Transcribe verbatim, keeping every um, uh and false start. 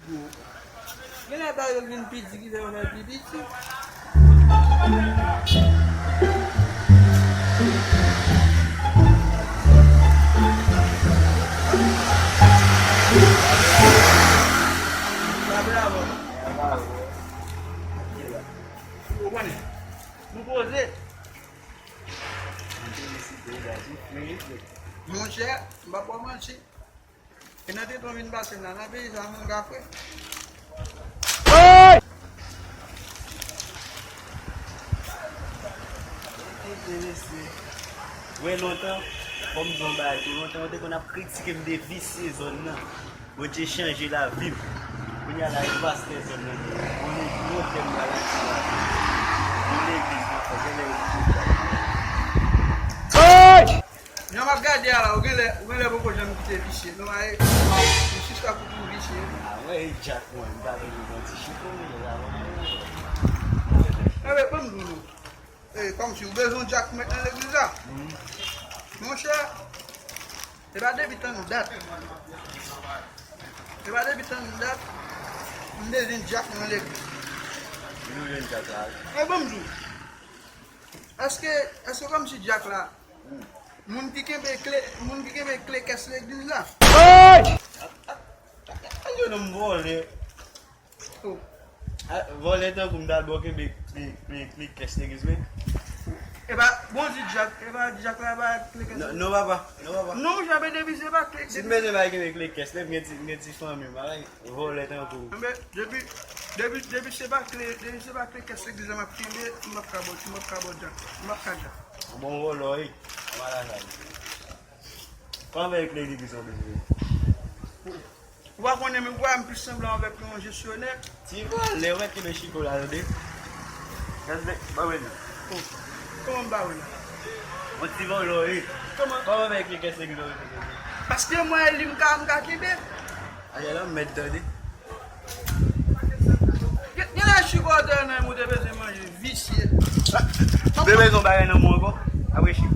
Genlè ba yo vin pi di ki fè yo fè pi piti. Sa bravo. Ou konnen, nou poze. Monchè, m pa ba w manti. E nan teton vin pase m la, nan peyi sa, manga fre. Hey! Enterese. Wè lontan, kòm m di w yon bagay tou, lontan yo te konn ap kritike m de visye zòn nan. Bondye chanje lavi m. Kounye a la, e pastè zòn nan. Yon legliz, yon tèm la, la, yon legliz nan fè, genlè yo kite. Hey! Jan m ap gade a la, ou genlè, ou genlè poko janm kite visye. Non, ay, ou sista pou tou visye. A mwen, e djak mwen, m pa vle yon ti chifon, men la, mwen. Enben, ban m di w non. E, kòmsi ou bezwen djak pou met nan legliz la? Monchè, e pa depi tann dat. E pa depi tann dat, m bezwen djak nan legliz. Ou bezwen djak la? E, ban m di w. Èske, èske kòmsi djak la, moun ki kenbe kle, moun ki kenbe kle kès legliz la? Hey! Al jwenn yon vòlè. Oh. A, vòlè tankou m ta al ba w kenbe kle, kle, kle kès legliz mwen. E pa, bon, di djak, e pa djak la, e pa kle kès. Non, non, papa, non, papa. Non, monchè, men depi se pa kle. Si m bezwen bay kenbe kle kès, lè m gen ti, m gen ti fanmi, bagay. Vòlè tankou. Enben, depi, depi, depi se pa kle, depi se pa kle kès legliz la m ap kenbe, m p ap ka ba w, m p ap ka ba w djak. M p ap ka djak. Bon vòlè wi. An malad la. Kòman avèk legliz ou bezwen? Ou pa konnen, men ou wè m plis sanble avèk yon jesyonè. Ti vòlè, ou mèt kenbe chiko la, tande. Kès legliz, ba mwen li. Oh, kòman m ba w la? Yon ti vòlè wi. Kòman? Kòman avèk kès legliz ou bezwen? Paske mwen, li m ka, m ka kenbe. Ayè la, m mèt tande. Gen, gen lè chiko a te nan men w, ou te bezwen manje, visye. Ou te bezwen yon bagay nan men w ankò? Apre chiko.